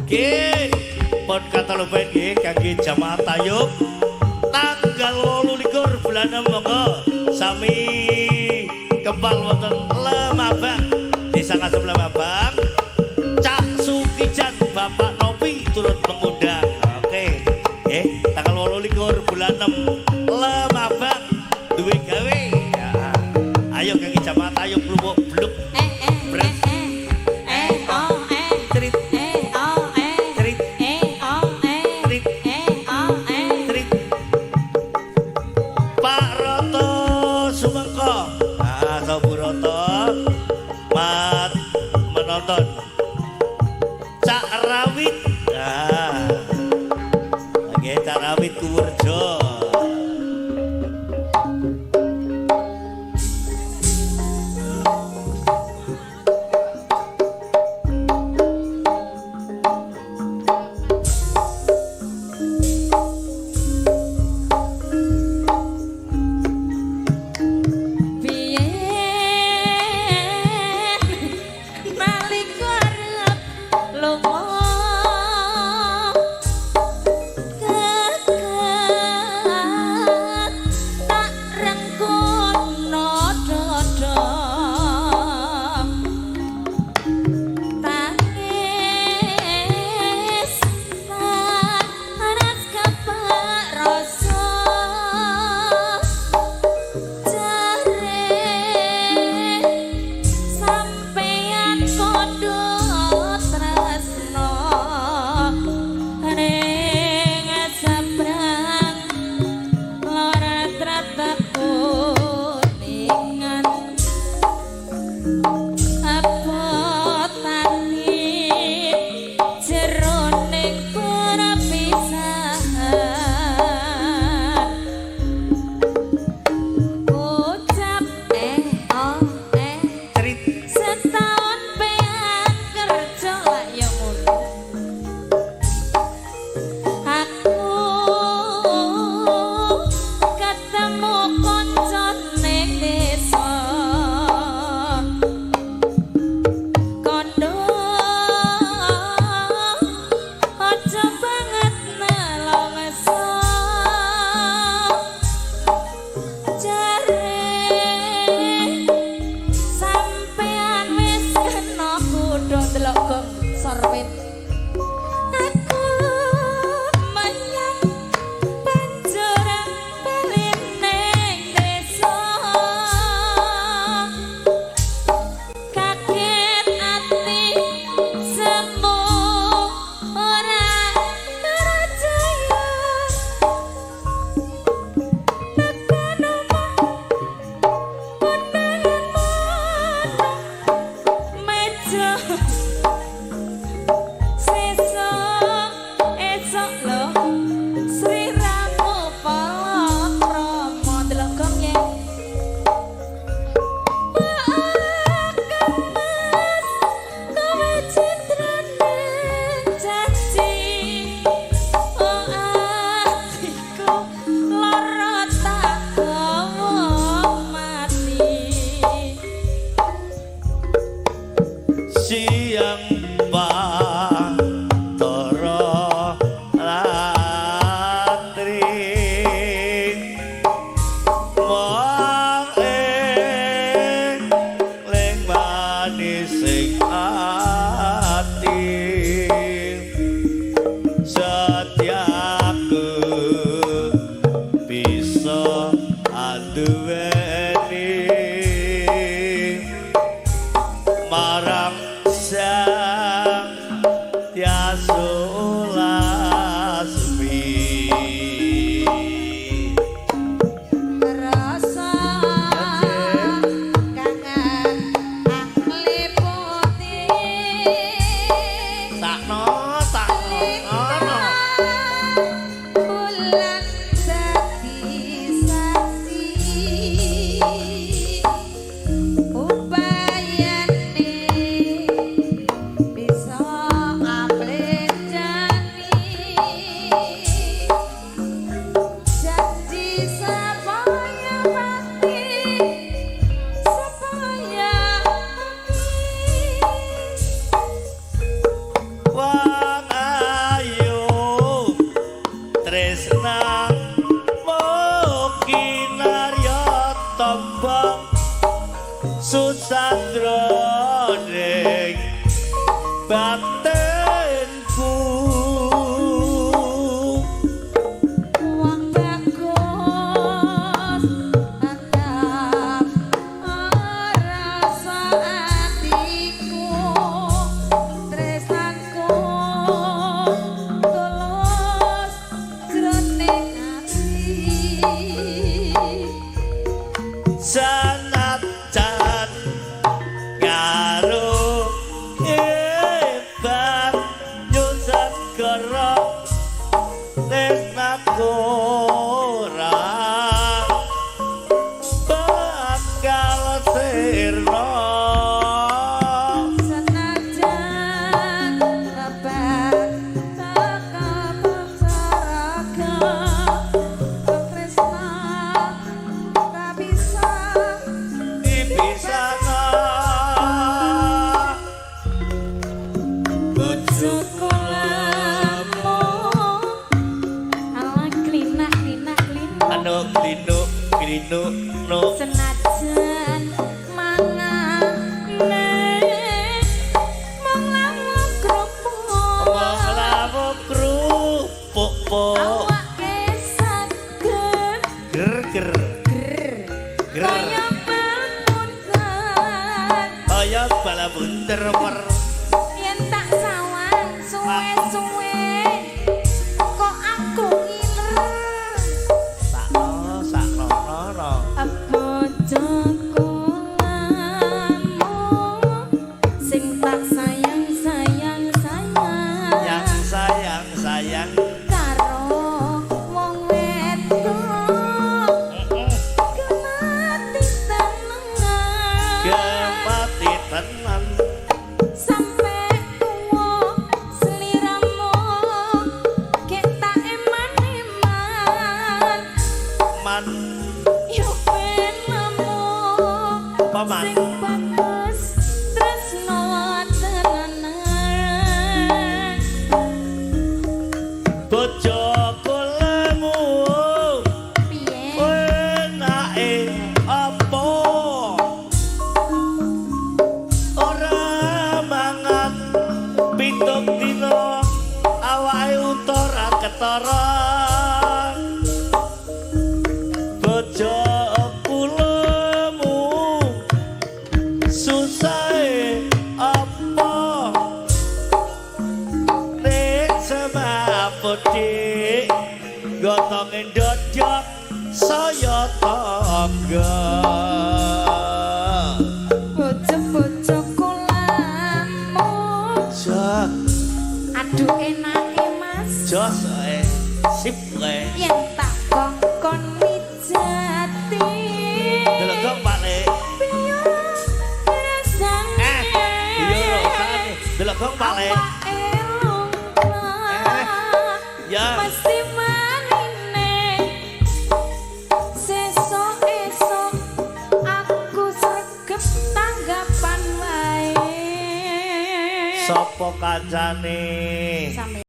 Nggih, pun kata lupen nggih kangge jamaah tayub tanggal 28 bulan 6 monggo sami kembal wonten Lemabang, Desa Ngasem Lemabang. Cak Sukijan Bapak Nopi turut mengundang. Oke. Nggih, tanggal 28 bulan 6 Lemabang duwe gawe. Ya. Ayo kangge jamaah tayub kluwuk bluk Eh eh Beres. eh eh oh eh cerit eh oh eh cerit eh oh eh cerit eh oh eh. cerit. Pak Roto Sumengko. Ah, Sobu Roto. Mat menonton. Cak Rawit. Ah. Oke, Cak Rawit Kuwurjo. Biyen nalika arep lunga kekat tak rengkono dada tangis taras kapak rasa jare sampeyan kondo tresno ning sabrang lara tratah kuningan apa tani jroning perpisahan ucap eh oh eh Cerit setahun pean kerja lak ya ngono aku ketemu kanca ning desa kondo aja banget nelongso jare sampean wis kena kudu ndelok gong sorpit aku menyang banjur bali ning desa kaget ati semu ora percaya tekan omah kondangan meja sesuk esuk lho sliramu palakrama delok gong ye kemas kowe citrane janji oh atiku lara tak gawa mati. Siang Bathara Ratri mong ing manising ati setiaku bisa anduweni marang Sang Tiasulasmi. Rasa kangen angliputi Sakno sakno bulan dadi saksi. Sombong susah jroning batinku. Wong bagus tetap rasa atiku, tresnaku tulus jroning ati. Senajan karo hebat nyusegara tresnaku ora bakal sirna. Senajan lebat teka saraga, tresna tak bisa Dipisahno. Bojoku lemu ala klinak klinak klinak. Anu klinu klinu no. Senajan mangane mung lamu krupuk, Mong lamu krupuk po. Awake saged Ger ger ger ger. Kaya bal punten. Kaya bala bunter per. Yen tak sawang suwe-suwe kok aku ngiler. Sakno sakno no. Bojoku lemu sing tak sayang sayang sayang Yang sayang sayang karo wong wedok gemati tenan. Gemati tenan. Sampe tuwa sliramu gek tak eman-eman. Man. Yo ben nemu Apa, Man? sing bagus tresno tenanan. Bojoku lemu Piye? Enake apa ora mangan 7 dina awake uta ketara. Bojoku lemu susahe apa nek semaput dik gotonge dodok saya tangga. Bojo-bojoku lemu. Jos. Aduh, enake, Mas. Jos sip kowe. Yen tak kongkon mijati, Delok Pak Le. Piye rasane? Eh, iya rasane. Delok Pak Le. Awake lungkrah. Ya. Mesti manine sesuk esuk aku sregep tanggapan wae. Sapa kancane? Sampe